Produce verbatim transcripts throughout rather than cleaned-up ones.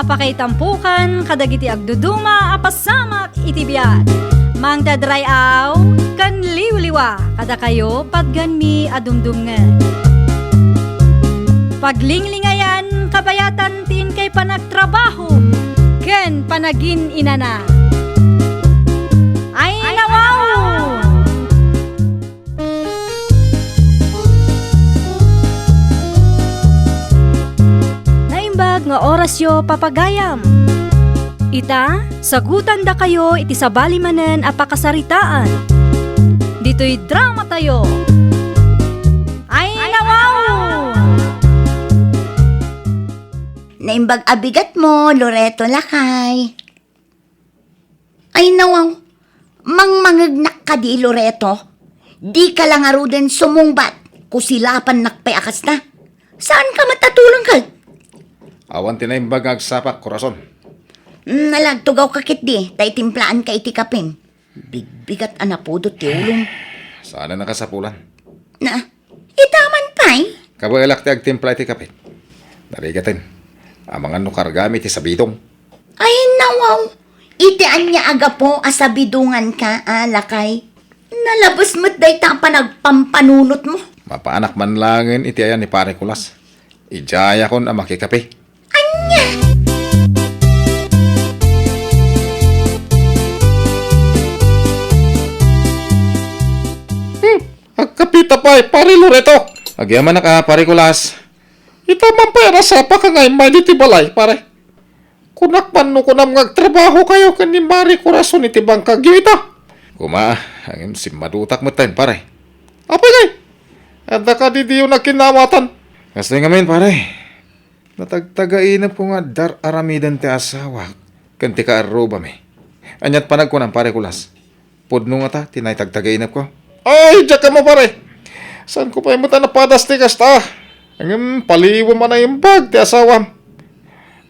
Pakaitampokan kadagiti agduduma a pasamak iti biag. Mangted ray-aw ken liwliwa kadakayo patganmi a dumdumngeg. Paglinglingayan kabayatan ti inkay panagtrabaho ken panagin-inana. Ay, nawaw! Naimbag nga orasyo, papagayam. Ita, sagutandakayo iti sabali manen a pakasaritaan. Ditoy dramatayo. Ay, nawaw! Naimbag a bigatmo, Loreto, lakay. Ay, nawaw. Mangmangegnak kadi, Loreto. Dika la ngaruden sumungbat. Kusilapannak pay a kasta. Saanka met a tulongka? Awan ti naimbag nga agsapak, Corazon. Mm, nalagtugawka ketdi, ta itimplaanka iti kapim. Bigbigat a napudot ti ulom. Saan a nakasapulan? Na, ita man pay? Kabaelak ti agtimpla iti kape. Narigaten. Amangan no kargami ti sabidong. Ay, nawaw. Iti ania a gapu a sabidonganka, a lakay? Nalabes met dayta a panagpampanunotmo. Mapaanak man laengen iti ayan ni Pare Kulas. Idiayakon a makikape. Ania? Hmm, agkapita pay, Pare Loreto. Agyamanak a, Pare Kulas. Ita man pay a nasapaka nga immay ditoy balay, pare. Kunak man no kunam nga agtrabahokayo ken ni Mari Corazon iti bangkagyo ita. Kuma, ngem simmadutak metten, pare. Apay ngay? Adda kadi diyo nagkinnaawatan? Kastoy ngamin, pare. Natagtagainepko nga adda aramiden ti asawak ken ti kaarrubami. Aniat panagkunam, Pare Kulas? Pudno ngata ti naitagtagainepko? Ay, diak ammo, pare. Saanko pay met a napadas ti kasta. Ngem paliwem a naimbag ti asawam.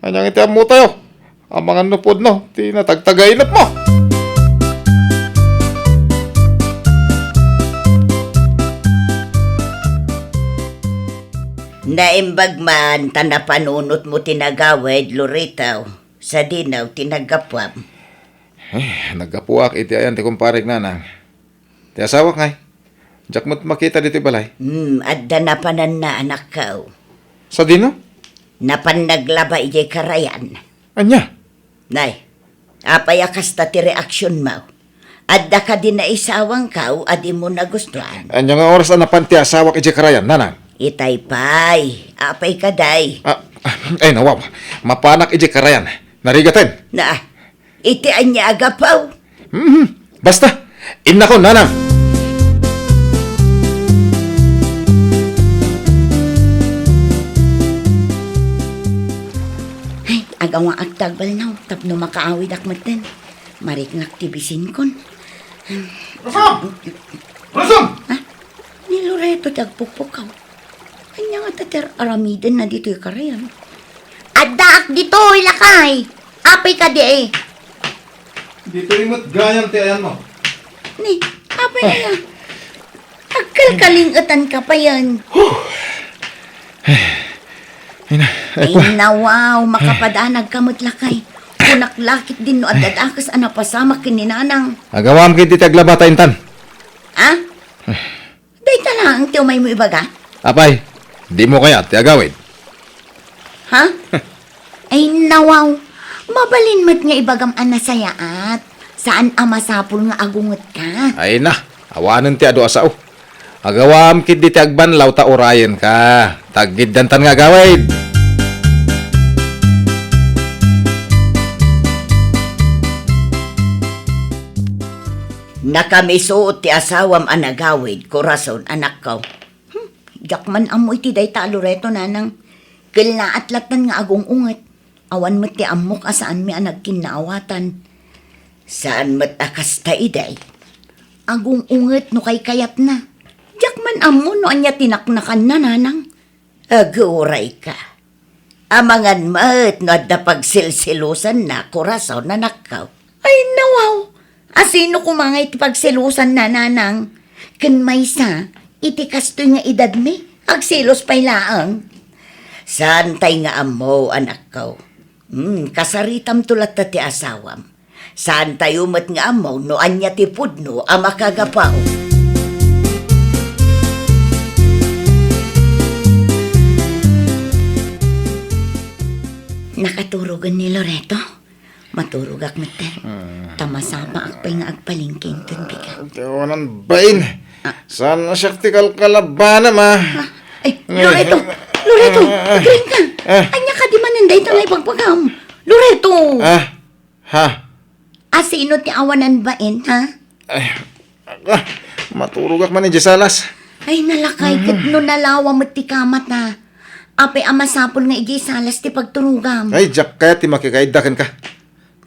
Ania nga iti ammotayo? Amangan no pudno ti natagtagainepmo. Naimbag man ta napanunotmo ti nagawid, Loreto, sadino ti naggapuam? Eh, naggapuak iti ayan ti kumparek, nanang. Ti asawak ngay, diak met makita ditoy balay. Hmm, adda napananna, anakko. Sadino? Napan naglaba idiay karayan. Ania? Nay, apay a kasta ti reaksionmo? Adda kadi naisawangko a dimo nagustuan? Ania nga oras a napan ti asawak idiay karayan, nanang? Itay pay, apay kadi? Ah, ay, nawaw. Mapanak idiay karayan. Narigaten. Na, iti ania a gapu? Hmm, basta. Innakon, nanang. Ay, agawaak ti agbalnaw tapno makaawidak metten. Mariknak ti bisinkon. Rosom! Rosom! Ah, ni Loreto ti agpukpukaw. Ania ngata ti ar-aramidenna ditoy karayan? Addaak ditoy, lakay. Apay kadi? Ditoy met gayam ti ayanmo. Ni, apay aya? Agkalkaling-etanka payen. Ay, na, ay, Ay, nawaw, makapadanagka met, lakay. Kunak la ketdin no adda dakes a napasamak ken ni nanang. Agawam ketdi ti aglaba ta intan. Ah? Dayta laeng ti umaymo ibaga? Apay, dimo kayat ti agawid? Ha? Ay, nawaw. Mabalin met nga ibagam a nasayaat. Saan a masapul nga agungetka. Ay na, awanen ti adu a sao. Agawam ketdi ti agbanlaw ta urayenka. Taggiddantan nga agawid. Nakamisuot ti asawam a nagawid, Corazon, anakko. Hmm, diak man ammo iti dayta a Loreto, nanang. Kellaat lattan nga agung-unget. Awan met ti ammok a saanmi a nagkinnaawatan. Saan met a kasta idi. Agung-unget no kaykayatna. Diak man ammo no ania ti naknakanna, nanang. Agurayka. Amangan met no adda pagsilsilusanna, Corazon, anakko. Ay, nawaw! Asino koma ngay ti pagsilusanna, nanang? Ken maysa, iti kastoy nga edadmi, agsilos pay laeng. Saantay nga ammo, anakko. Hmm, kasaritamto latta ti asawam. Saantayo met nga ammo no ania ti pudno a makagapu. Nakaturogen ni Loreto? Maturogak metten. Hmm. Ta masapaak pay nga agpalengke inton bigat. Ti awanan bain. Ah. Saan a siak ti kalkalabanam, a? Ah, ay, Loreto! Loreto! Ah. Agriingka! Ah. Ania kadi manen dayta nga ibagbagam? Loreto! Ah, ha? Asino ti awanan bain, ha? Ay, ah, maturogak man idiay salas. Ay, nalakay, ket no nalawa met ti kamat, a. Apay a masapul nga idiay salas ti pagturogam? Ay, diak kayat ti makikaidda kenka.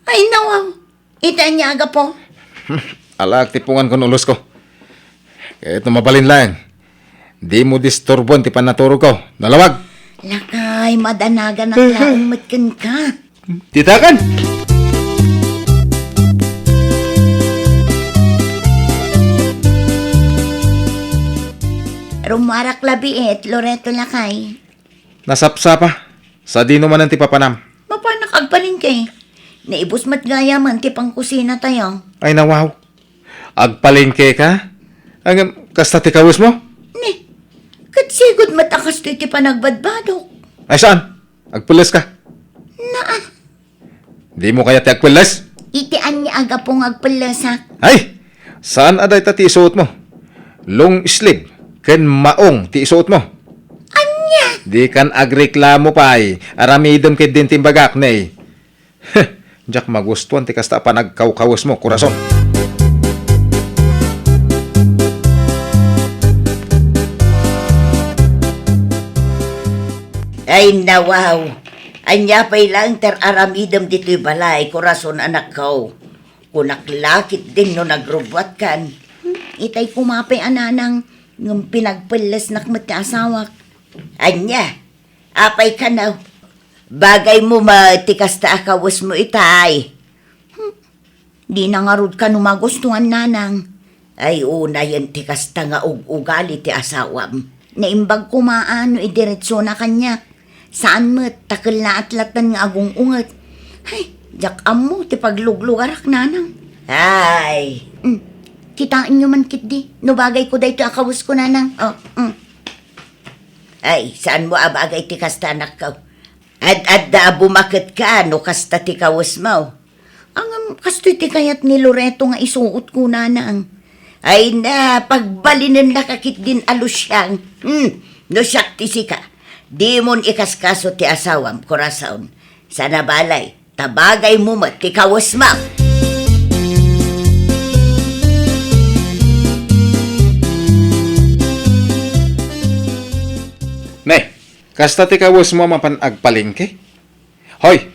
Ay, nawaw. Iti ania a gapu? Hmm, alaak ti pungan ken ulosko. Ket no mabalin laeng, dimo disturboen ti pannaturogko. Nalawag! Lakay, madanaganak laeng met kenka. Ditakan! Rummuarak labiit, Loreto lakay. Nasapsapa. Sadino manen ti papanam? Mapanak agpalengke. Naibus met gayamen ti pangkusinatayo. Ay, nawaw. Agpalengkeka? Ngem, kasta ti kawesmo? Ni, ket sigud met a kastoy ti panagbadbadok. Ay, saan? Agpelleska? Naa. Dimo kayat ti agpelles? Iti ania a gapu nga agpellesak? Ay! Saan a dayta ti isuotmo? Long sleeve ken maong ti isuotmo. Ania? Dikan agreklamo pay. Aramidem ketdin ti imbagak, ne. Heh, diak magustuan ti kasta a panagkawkawesmo, korason. Ay, nawaw. Ania pay laeng ti ar-aramidem ditoy balay, korason, anakko? Kunak la ketdin no nagrubbuatkan. Hmm, itay koma pay a nanang, ngem pinagpellesnak met ti asawak. Ania? Apay kano? Bagaymo met ti kasta a kawesmo itay. Hmm. Dina ngarud kano magustuan, nanang. Ay, unayen ti kasta nga ug-ugali ti asawam. Naimbag koma a no idiretsona kaniak. Saan met, ta kellaat latta nga agung-unget. Ay, diak ammo ti pagluglugarak, nanang. Ay. Mm. Kitaenyo man ketdi, no bagayko daytoy a kawesko, nanang. Oh, mm. Ay, saanmo a bagay ti kasta, anakko? Ad-adda a bumaketka no kasta ti kawesmo. Ngem, kastoy ti kayat ni Loreto nga isuotko, nanang. Ay na, pagbalinennaka ketdin a lusiang. Hmm, no siak ti sika, dimon ikaskaso ti asawam, korason. Sana balay, ta bagaymo met ti kawesmo. Ne, kasta ti kawesmo a mapan agpalengke? Hoy,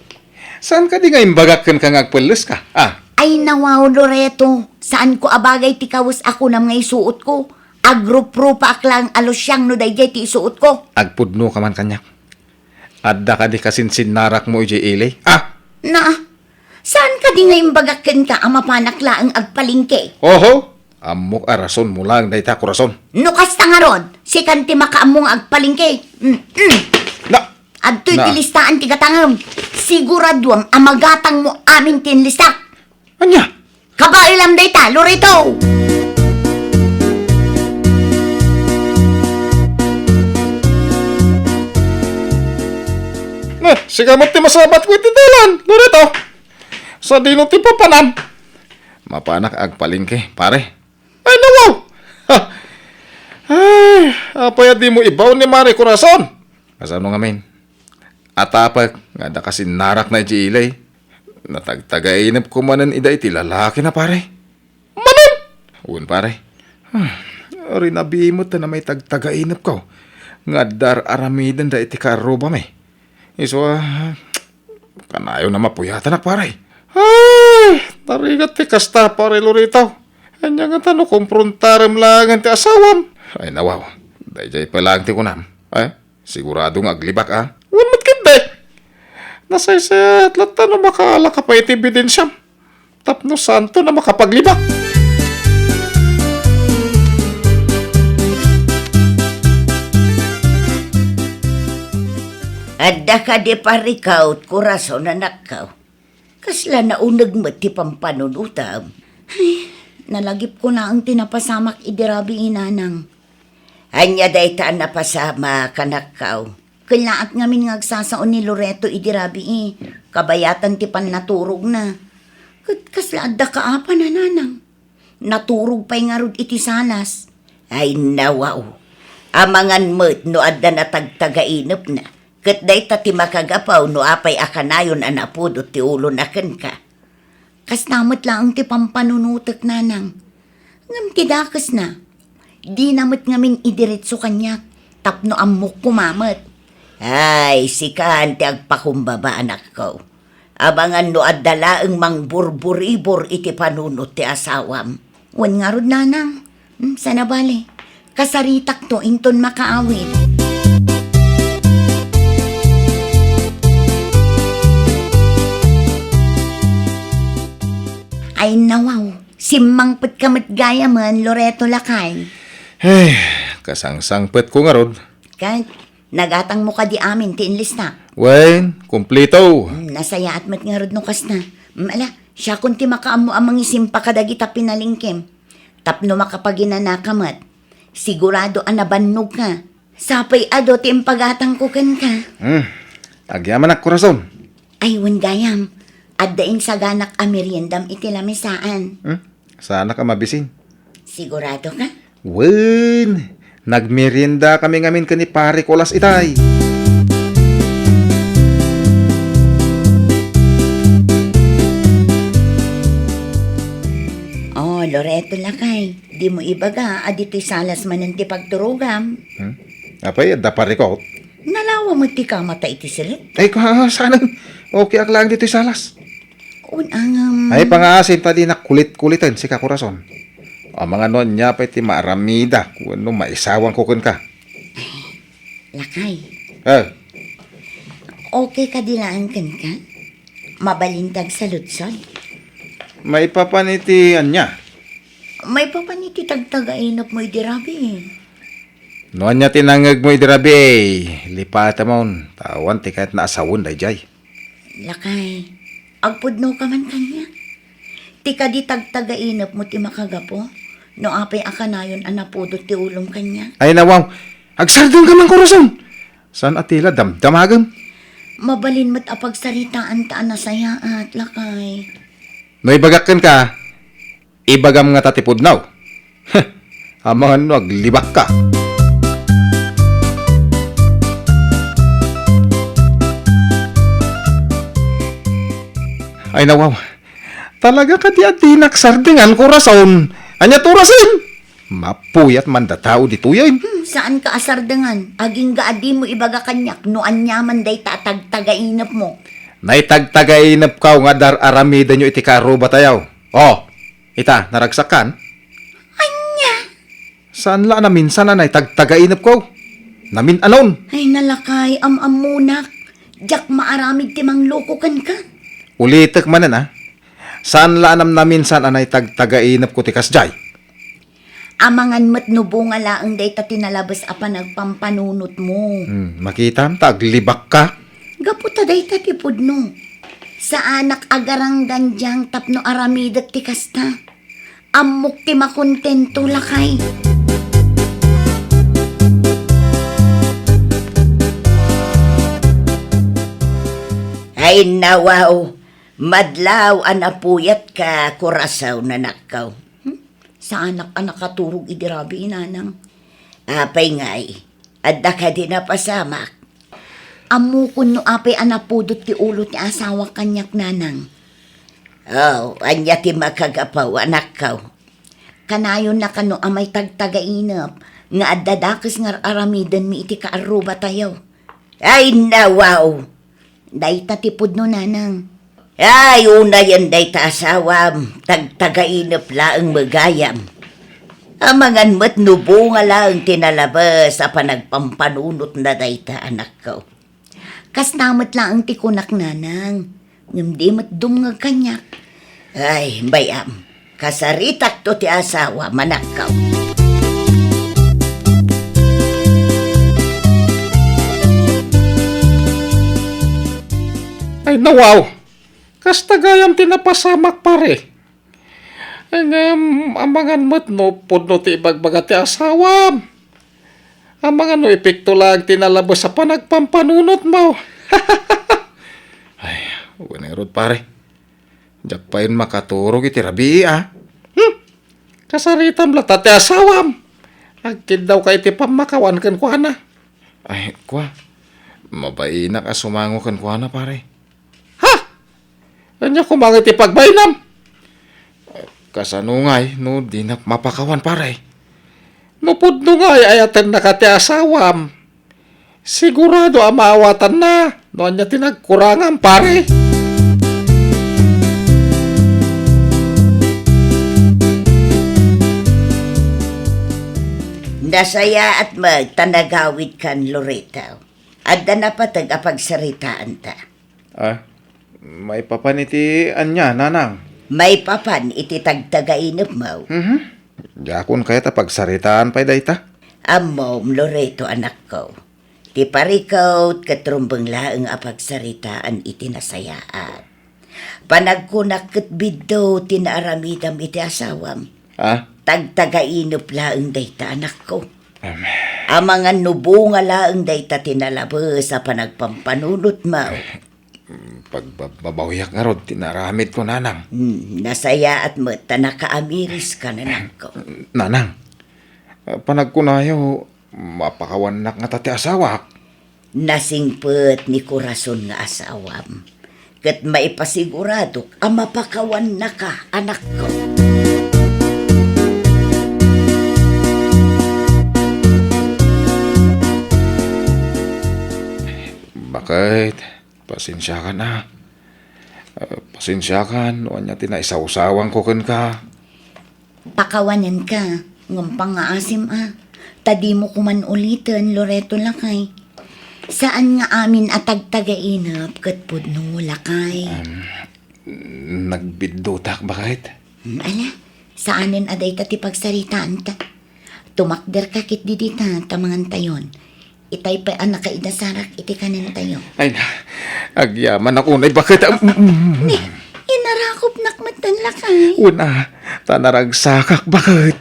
saan kadi nga imbagak kenka nga agpelleska? Ah. Ay, nawaw, Loreto. Saanko a bagay ti kawes a kunam nga isuotko. Agruprupaak laeng a lusiang no daydiay ti isuotko. Agpudnoka man kaniak. Adda kadi kasinsinnarakmo idiay ili? Ah! Na, saan kadi nga imbagak kenka a mapanak laeng agpalengke? Oho, ammok a rasonmo laeng dayta, korason. No kasta ngarud, sikan ti makaammo nga agpalengke. Mm, mm. Na, Adtoy ti listaan ti gatangem. Siguraduem a magatangmo amin ti inlistak. Ania? Kabaelam dayta, Loreto! Ne, sika met ti masabatko iti dalan, Loreto. Sadino ti papanam? Mapanak agpalengke, pare. Ay, nawaw! Ha! Ay, apay a dimo ibaon ni Mare, korason? Kasano ngamin? Atapek nga adda kasinnarakna idiay ili. Natagtagainepko manen ida iti lalakina, pare. Manen! Wen, pare. Hmm, rinabii met ta namitagtagainepko nga adda ar-aramidenda iti karrubami. Isu a, kanayon a mapuyatanak, pare. Ay, narigat ti kasta, pare Loreto. Ania ngata no kumprontarem laengen ti asawam? Ay, nawaw. Daydiay pay laeng ti kunam. Eh, sigurado nga aglibak, a? Wen met ketdi. Nasaysayat latta no makaalaka pay iti ebidensiam. Tapno saanton a makapaglibak. Adda kadi parikaw, korason, anakko? Kasla nauneg met ti pampanunotam. Ay, nalagipko laeng ti napasamak idi rabii, nanang. Ania dayta a napasamak, anakko? Kellaat ngamin nga agsasao ni Loreto idi rabii, kabayatan ti pannaturogna. Ket kasla adda kaapana, nanang? Naturog pay ngarud iti salas. Ay, nawaw. Amangan met no adda natagtagainepna, ket dayta ti makagapu no apay a kanayon a napudot ti ulona kenka. Kasta met laeng ti pampanunotek, nanang. Ngem ti dakesna, dina met ngamin idiretso kaniak, tapno ammok koma met. Ay, sikan ti agpakumbaba, anakko. Amangan no adda laeng mangburburibor iti panunot ti asawam. Wen ngarud, nanang. Hmm, sana bale. Kasaritakto inton makaawid. Ay, nawaw. Simmangpetka met gayamen, Loreto, lakay. Ay, kasangsangpetko ngarud. Ket, nagatangmo kadi amin ti inlista? Wen, kumplito. Hmm, nasayaat met ngarud no kasta. Hmm, ala, siakon ti makaammo a mangisimpa kadagita pinalingkem. Tapno makapaginanaka met, sigurado a nabannogka. Sapay adu ti impagatangko kenka. Hmm. Agyamanak, korason. Ay, wen gayam. Adda insaganak a meriendam iti lamesaan. Hmm? Saanak a mabisin. Sigurado ka? Wen, nagmerienda kami ngamin ken ni Pare Colas itay. Oh, Loreto, lakay. Dimo ibaga a ditoy salas manen ti pagturogam. Hmm? Apay, adda parikot? Nalawa met ti kamata iti silet. Ay, ka-, saan? Okay, ak laeng ditoy salas. Wen, angam. Ay, pangaasim ta dinak kulit-kuliten, sika, korason. Amangan no ania pay ti maaramidak wenno maisawanko kenka. Lakay. Eh. Okay kadi laeng kenka? Mabalin ti agsaludsod? Maipapan iti ania? Maipapan iti tagtagainepmo idi rabii. No ania ti nangngegmo idi rabii, lipatemon, ta awan ti kayatna a sawen daydiay. Lakay, agpudnoka man kaniak. Ti kadi tagtagainepmo ti makagapu, no apay a kanayon a napudot ti ulom kaniak. Ay, nawaw, agsardengka man, korason! Saan a ti la damdamagem? Mabalin met a pagsaritaanta a nasayaat, lakay. No ibagak kenka, ibagam ngata ti pudno. Heh, amangan no aglibakka. Ay, nawaw. Talaga kadi a dinak sardengan, korason. Ania ti orasen? Mapuyat man da tao ditoyen. Hmm, saanka a sardengan. Agingga a dimo ibaga kaniak no aniaman dayta a tagtagainepmo. Naitagtagainepko nga dar-aramidenyo iti kaarrubatayo. Oh, ita, naragsakkan? Ania? Saan la a naminsan a naitagtagainepko? Namin-anon? Ay, nalakay, am-ammonak. Diak maaramid ti mangloko kenka. Ulitek manen, a. Saan la a namnaminsan a naitagtagainepko ti kasdiay? Amangan met no bunga laeng dayta ti nalabes a panagpampanunotmo. Hmm, makitam ta aglibakka. Gapu ta dayta ti pudno. Saanak a garanggandiang tapno aramidek ti kasta. Ammok ti makontento, lakay. Ay, nawaw, madlaw a napuyatka, korason, anakko. Hmm? Saanak a nakaturog idi rabii, nanang. Apay ngay, adda kadi napasamak? Ammokon no apay a napudot ti ulo ti asawak kaniak, nanang. Oh, ania ti makagapu, anakko? Kanayonna kano a maitagtagainep nga adda dakes nga ar-aramidenmi iti kaarrubatayo. Ay, nawaw! Dayta ti pudno, nanang. Ay, unayen dayta asawam, tagtagainep laeng met gayam. Amangan met no bunga laeng ti nalabes a panagpampanunotna dayta, anakko. Kasta met laeng ti kunak, nanang. Ngem di met dumngeg kaniak. Ay, bay-am. Kasaritakto ti asawam, anakko. Ay, nawaw! Kasta gayam ti napasamak, pare. Ngem, amangan met no pudno ti ibagbaga ti asawam. Amangan no epekto laeng ti nalabes a panagpampanunotmo. Ay, wen ngarud, pare. Diak pay makaturog iti rabii, a. Hmm? Kasaritam latta ti asawam. Agkiddawka iti pammakawan kenkuana. Ay, kua. Mabainak a sumango kenkuana, pare. Ha? Ania koma ngay ti pagbainam? Kasano ngay no dinak mapakawan, pare? No pudno ngay ayatennaka ti asawam, sigurado a maawatanna no ania ti nagkurangam, pare. Nasayaat met ta nagawidkan, Loreto. Adda napateg a pagsaritaanta. Ah, maipapan iti ania, nanang? Maipapan iti tagtagainepmo. Mhm. Diakon kayat a pagsaritaan pay dayta. Ammom, Loreto, anakko. Ti parikut ket rumbeng laeng a pagsaritaan iti nasayaat. Panagkunak ket biddo ti naaramidam iti asawam. Ah? Tagtagainep laeng dayta, anakko. Em. Amangan no bunga laeng dayta ti nalabes a panagpampanunotmo. Pagbabbabawiak ngarud ti naaramidko, nanang. Hmm, nasayaat met ta nakaamiriska, anakko. Nanang, panagkunayo, mapakawannak ngata ti asawak. Nasingpet ni Corazon nga asawam, ket maipasiguradok a mapakawannaka, anakko. Baket, pasensiakan a. Ah, pasensiakan no ania ti naisawsawangko kenka. Pakawanenka, ngem pangngaasim a, ta dimo koman uliten, Loreto, lakay. Saan nga amin a tagtagainep ket pudno, lakay. Em, nagbiddotak, baket. Hmm, ala, saanen a dayta ti pagsaritaanta. Tumakderka ketdi dita ta mangantayon. Itay pay a nakainasarak iti kanentayo. Ay na, agyamanak unay, baket. Ni, inarakopnak met ten, lakay. Una, ta naragsakak, baket.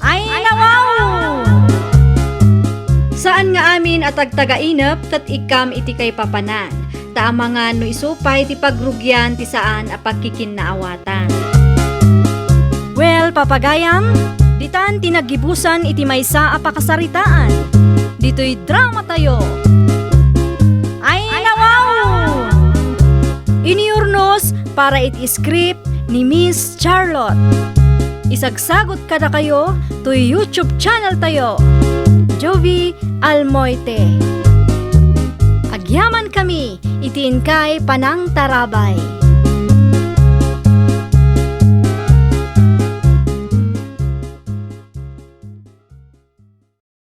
Ay, nawaw! Saan nga amin a tagtagainep ket ikkam iti kaipapanan. Ta amangan no isu pay ti pagrugian ti saan a pagkikinnaawatan. Well, papagayam, ditan ti naggibusan iti maysa a pakasaritaan. Ditoy drama tayo. Ay, nawaw! Iniyurnos para iti script ni Miss Charlotte. Isagsagot kadakayo toy YouTube channel tayo, Jovie Almoite. Agyaman kami iti inkay panangtarabay.